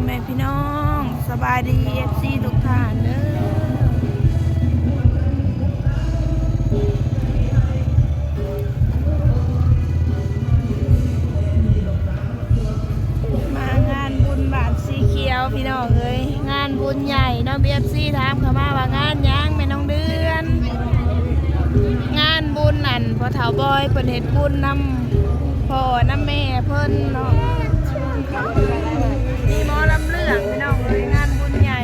ແມ່ພີ່ນ້ອງ ສະບາຍດີ ເອັຟຊີ ທຸກທ່ານເດີ. ມາງານບຸນບ້ານສີຂຽວ ພີ່ນ້ອງເອີຍ, ງານບຸນໃຫຍ່ເນາະ. ເອັຟຊີ ຖາມເຂົ້າມາວ່າງານຫຍັງແມ່ນ້ອງເດືອນ? ງານບຸນອັນພໍ່ເຖົ້າບອຍເພິ່ນເຮັດບຸນນຳພໍ່ນຳແມ່ເພິ່ນເນາະ. ມີໝໍລຳເລື່ອງ ພີ່ນ້ອງເອີຍ, ງານບຸນໃຫຍ່.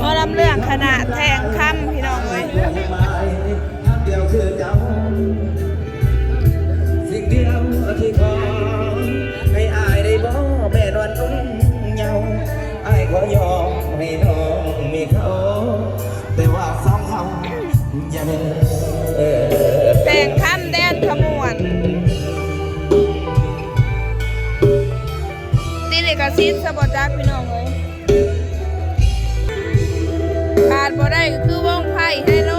ໝໍລຳເລື່ອງຄະນະແທ່ງຄຳ ພີ່ນ້ອງເອີຍ. ແທ່ງຄຳແດນຂະໝວນ ຕິດລິຂະສິດຊະບໍ່ຈັກ ພີ່ນ້ອງເອີຍ. ຂາດບໍ່ໄດ້ກໍຄືວົງໄພໄຮໂລ.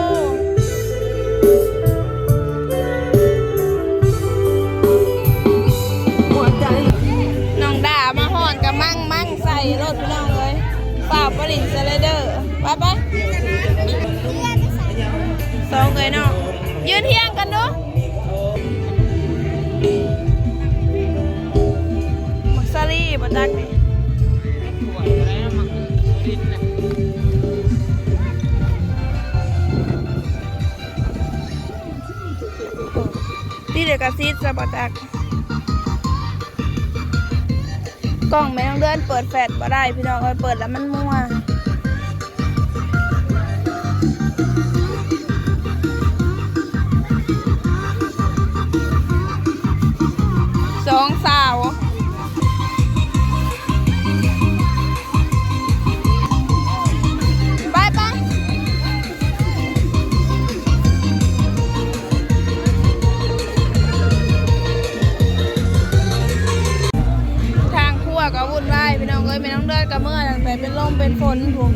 ນ້ອງດາມາຮອດກໍມັງມັງໃສ່ໂລດ ພີ່ນ້ອງເອີຍ. ຟ້າວໄປຫຼິ້ນສະໄລເດີ ໄປໄປ ສອງເອີຍນ້ອງ ຢືນຮຽງກັນດູ. ໝາກສາລີບໍ່ຈັກນີ້ ຕິດລິຂະສິດຊະບໍ່ຈັກ. ກ້ອງແມ່ນ້ອງເດືອນເປີດແຟລດບໍ່ໄດ້ ພີ່ນ້ອງເອີຍ, ເປີດແລ້ວມັນມົວ. ສອງສາວ ໄປ ໄປ. ທາງຄົວກໍວຸ່ນວາຍ ພີ່ນ້ອງເອີຍ. ແມ່ນ້ອງເດືອນກໍເມື່ອຍຕັ້ງແຕ່ເປັນລົມເປັນຝົນພຸ້ນ.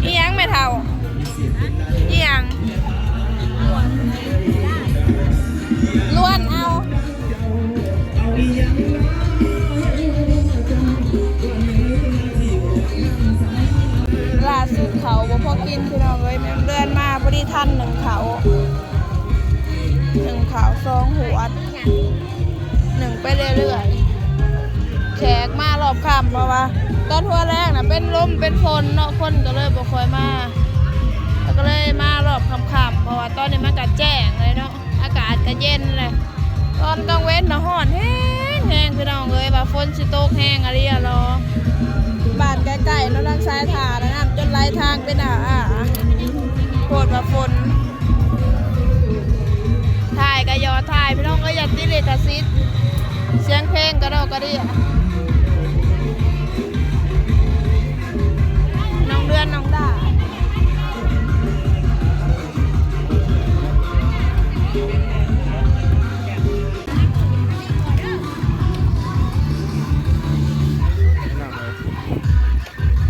ອີ່ຫຍັງແມ່ເຖົ້າ? ອີ່ຫຍັງ? ລ້ວນເອົາ. ລ່າສຸດເຂົ້າບໍ່ພໍກິນ ພີ່ນ້ອງເອີຍ. ແມ່ເດືອນມາພໍດີທັນໜຶ້ງເຂົ້າ ໜຶ້ງເຂົ້າສອງຫວດ ໜຶ້ງໄປເລື້ອຍໆ. ແຂກມາຮອບຄ່ຳ ເພາະວ່າຕອນຫົວແລງນະເປັນລົມເປັນຝົນເນາະ, ຄົນກໍເລີຍບໍ່ຄ່ອຍມາ, ແລ້ວກໍເລີຍມາຮອບຄ່ຳໆ ເພາະວ່າຕອນນີ້ມັນກໍແຈ້ງເລີຍເນາະ. ອາກາດກໍເຢັນແຫຼະ. ຕອນກາງເວັນນະຮ້ອນແຮງໆ ພີ່ນ້ອງເອີຍ, ວ່າຝົນຊິຕົກແຮງອີ່ຫຼີລະ. ບ້ານໃກ້ໆ ເນາະ, ທາງຊາຍທ່ານະ ນ້ຳຈົນໄຫຼທາງເປັນອາໆ ໂພດວ່າຝົນ. ຖ່າຍກໍຢອກຖ່າຍ ພີ່ນ້ອງເອີຍ, ຢ້ານຕິດລິຂະສິດ. ສຽງເພງກະດອກກະເດຍ ນ້ອງເດືອນ ນ້ອງດາ.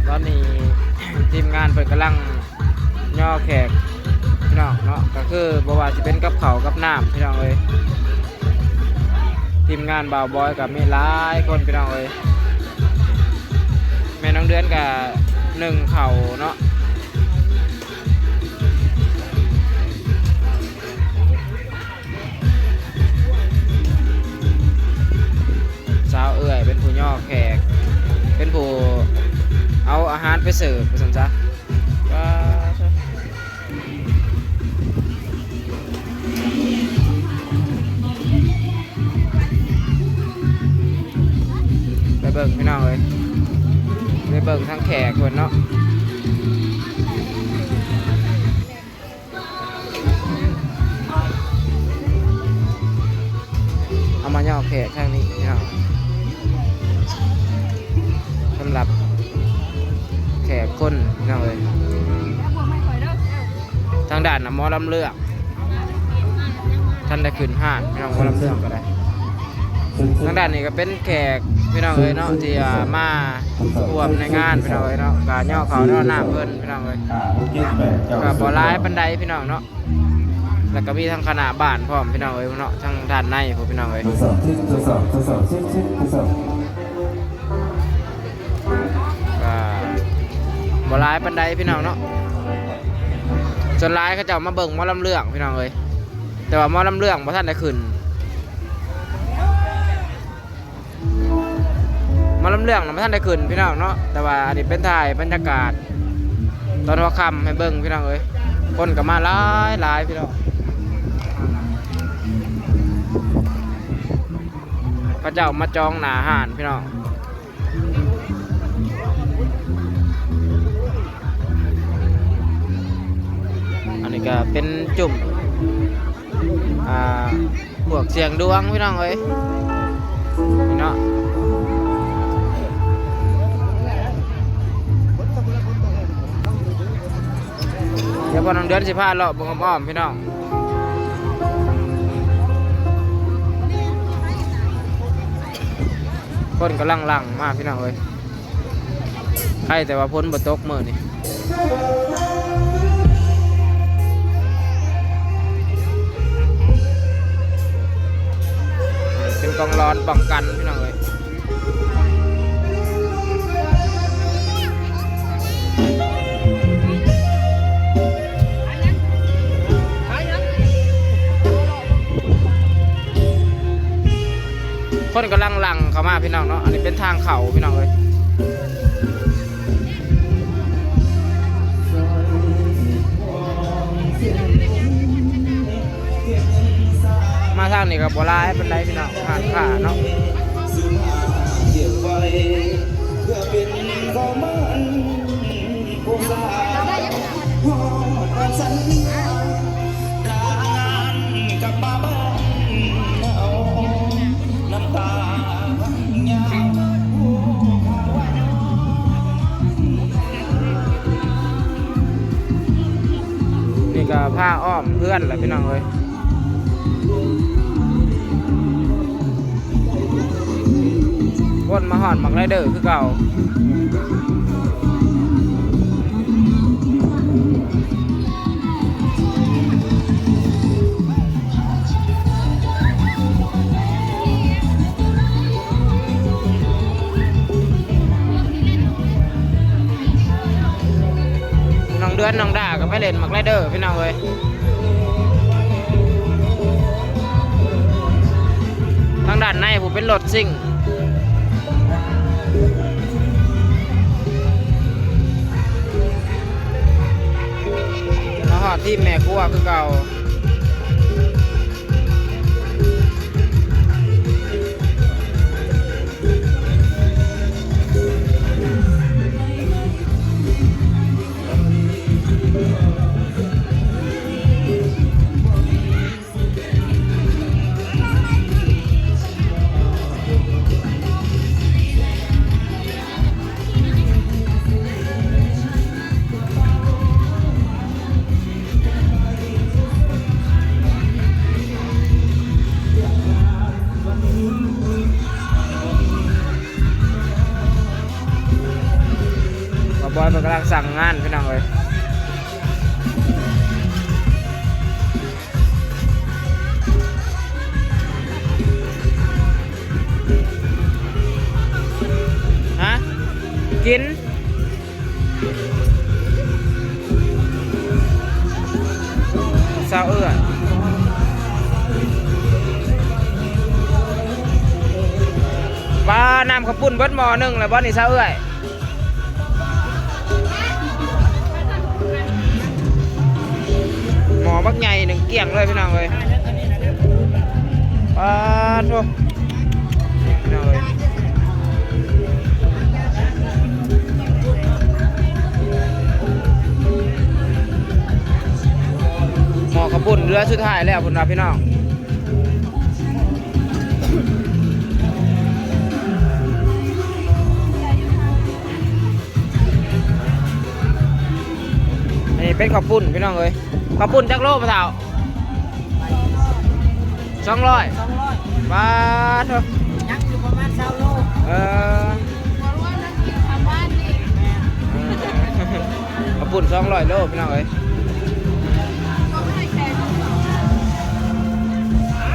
ຕອນນີ້ທີມງານເພິ່ນກຳລັງຍໍແຂກ ພີ່ນ້ອງເນາະ, ກໍຄືບໍ່ວ່າຊິເປັນກັບເຂົ້າກັບນ້ຳ ພີ່ນ້ອງເອີຍ. ທີມງານບ່າວບອຍກໍມີຫຼາຍຄົນ ພີ່ນ້ອງເອີຍ. ແມ່ນ້ອງເດືອນກໍໜຶ້ງເຂົ້າເນາະ. ສາວເອື້ອຍເປັນຜູ້ຍໍແຂກ ເປັນຜູ້ເອົາອາຫານໄປເສີບ ວ່າຊັ້ນຊະ. ໄປເບິ່ງ ພີ່ນ້ອງເອີຍ, ໄປເບິ່ງທາງແຂກເພິ່ນເນາະ. ເອົາມາຍໍແຂກທາງນີ້ເນາະ, ສຳລັບແຂກຄົນເນາະເອີຍ. ທາງດ້ານນະໝໍລຳເລື່ອງທັນໄດ້ຂຶ້ນຮ້ານເນາະ, ໝໍລຳເລື່ອງກໍໄດ້. ທາງດ້ານນີ້ກໍເປັນແຂກ ພີ່ນ້ອງເອີຍເນາະ ທີ່ ອ່າ ມາຮ່ວມໃນງານ ພີ່ນ້ອງເອີຍເນາະ ກະຍໍເຂົ້າຍໍນ້ຳເພິ່ນ ພີ່ນ້ອງເອີຍ ກະບໍ່ຫຼາຍປານໃດ ພີ່ນ້ອງເນາະ. ແລ້ວກໍມີທັງຄະນະບ້ານພ້ອມ ພີ່ນ້ອງເອີຍເນາະ ທາງດ້ານໃນພຸ້ນ ພີ່ນ້ອງເອີຍ ກະບໍ່ຫຼາຍປານໃດ ພີ່ນ້ອງເນາະ. ສ່ວນຫຼາຍເຂົາເຈົ້າມາເບິ່ງໝໍລຳເລື່ອງ ພີ່ນ້ອງເອີຍ ແຕ່ວ່າໝໍລຳເລື່ອງບໍ່ທັນໄດ້ຂຶ້ນ. ໝໍລຳເລື່ອງນະບໍ່ທັນໄດ້ຂຶ້ນ ພີ່ນ້ອງເນາະ ແຕ່ວ່າອັນນີ້ເປັນຖ່າຍບັນຍາກາດຕອນຫົວຄ່ຳໃຫ້ເບິ່ງ ພີ່ນ້ອງເອີຍ. ຄົນກໍມາຫຼາຍໆ ພີ່ນ້ອງ ເຂົາເຈົ້າມາຈອງໜ້າຮ້ານ ພີ່ນ້ອງ. ອັນນີ້ກໍເປັນຈຸ້ມ ອ່າ ພວກສ່ຽງດວງ ພີ່ນ້ອງເອີຍ ນີ້ເນາະ. ດຽວພໍ່ນ້ອງເດືອນຊິພາເລາະເບິ່ງອ້ອມໆ ພີ່ນ້ອງ. ຄົນກຳລັງຫຼັ່ງມາ ພີ່ນ້ອງເອີຍ. ໃຄແຕ່ວ່າຝົນບໍ່ຕົກມື້ນີ້. ເປັນກອງຫຼອນປ້ອງກັນ ພີ່ນ້ອງເອີຍ. ຄົນກຳລັງຫຼັ່ງເຂົ້າມາ ພີ່ນ້ອງເນາະ. ອັນນີ້ເປັນທາງເຂົ້າ ພີ່ນ້ອງເອີຍ. ມາທາງນີ້ກໍບໍ່ຫຼາຍປານໃດ ພີ່ນ້ອງ ຮ້ານຄ້າເນາະ. ນີ້ກໍພາອ້ອມເຮືອນແຫຼະ ພີ່ນ້ອງເອີຍ. ວົນມາຮອດໝາກໄລເດີຄືເກົ່າ. ນ້ອງເດືອນ ນ້ອງດາກໍໄປເລ່ນໝາກໄລເດີ ພີ່ນ້ອງເອີຍ. ທາງດ້ານໃນຜູ້ເປັນລົດຊິງ ມາຮອດທີມແມ່ຄົວຄືເກົ່າ. ບ່າວບອຍເພິ່ນກຳລັງສ້າງງານ ພີ່ນ້ອງເອີຍ. ຮະ? ກິນ ຊາວເອື້ອຍ ປາ ນ້ຳເຂົ້າປຸ້ນເບິດໝໍ້ໜຶ່ງແລ້ວບໍ່ນີ້ ຊາວເອື້ອຍ? ໝໍ້ບັກໃຫຍ່ໜຶ່ງກ້ຽງເລີຍ ພີ່ນ້ອງເອີຍ. ປາໂທ້ ພີ່ນ້ອງເອີຍ ໝໍ້ເຂົ້າປຸ້ນເຫຼືອສຸດທ້າຍແລ້ວພຸ້ນວ່າ ພີ່ນ້ອງ. ນີ້ເປັນເຂົ້າປຸ້ນ ພີ່ນ້ອງເອີຍ. ເຂົ້າປຸ້ນຈັກໂລພໍ່ເຖົ້າ? ສອງຮ້ອຍ ສອງຮ້ອຍ ປາໂທ້ ຍັງຢູ່ປະມານຊາວໂລ. ເອີ ເອີ ເຂົ້າປຸ້ນສອງຮ້ອຍໂລ ພີ່ນ້ອງເອີຍ.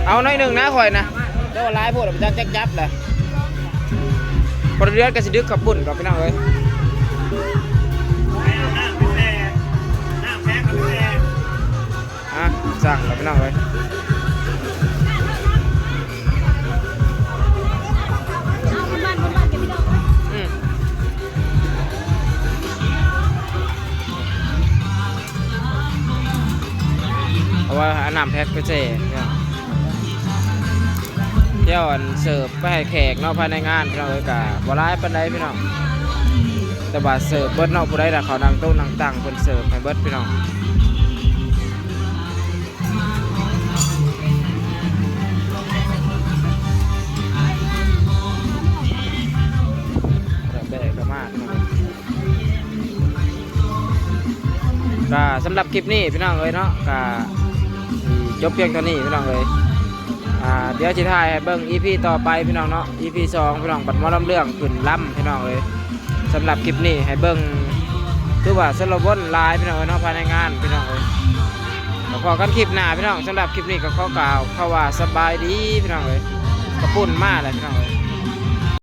ເອົາໜ້ອຍໜຶ່ງນະຂ້ອຍນະ ແຕ່ວ່າຫຼາຍໂພດ ຈັກຈັບແຫຼະ. ພໍເດືອນກໍຊິດຶກເຂົ້າປຸ້ນດອກ ພີ່ນ້ອງເອີຍ. ອ່ະ ສັ່ງແລ້ວ ພີ່ນ້ອງເອີຍ. ອືມ ເອົາ ເອົານ້ຳແພັກໄປແຊ່ ແລ້ວ ແລ້ວອັນເສີບໄປໃຫ້ແຂກເນາະ ພາຍໃນງານ ພີ່ນ້ອງເອີຍ. ກະບໍ່ຫຼາຍປານໃດ ພີ່ນ້ອງ ແຕ່ວ່າເສີບເບິດເນາະ. ຜູ້ໃດລະເຂົານັ່ງໂຕະນັ່ງຕັ່ງ ເພິ່ນເສີບໃຫ້ເບິດ ພີ່ນ້ອງ. ແບກເຂົ້າມາ ພີ່ນ້ອງ. ກະສຳລັບຄລິບນີ້ ພີ່ນ້ອງເອີຍເນາະ ກະຈົບພຽງເທົ່ານີ້ ພີ່ນ້ອງເອີຍ. ອ່າ ດຽວຊິຖ່າຍໃຫ້ເບິ່ງອີພີຕໍ່ໄປ ພີ່ນ້ອງເນາະ. ອີພີສອງ ພີ່ນ້ອງ ບັດໝໍລຳເລື່ອງຂຶ້ນລຳ ພີ່ນ້ອງເອີຍ. ສຳລັບຄລິບນີ້ໃຫ້ເບິ່ງ ຖືວ່າຊົນລະວົນຫຼາຍ ພີ່ນ້ອງເອີຍເນາະ ພາຍໃນງານ ພີ່ນ້ອງເອີຍ. ແລ້ວພໍ້ກັນຄລິບໜ້າ ພີ່ນ້ອງ. ສຳລັບຄລິບນີ້ກໍຂໍກ່າວຄຳວ່າສະບາຍດີ ພີ່ນ້ອງເອີຍ. ເຂົ້າປຸ້ນມາແລ້ວ ພີ່ນ້ອງເອີຍ.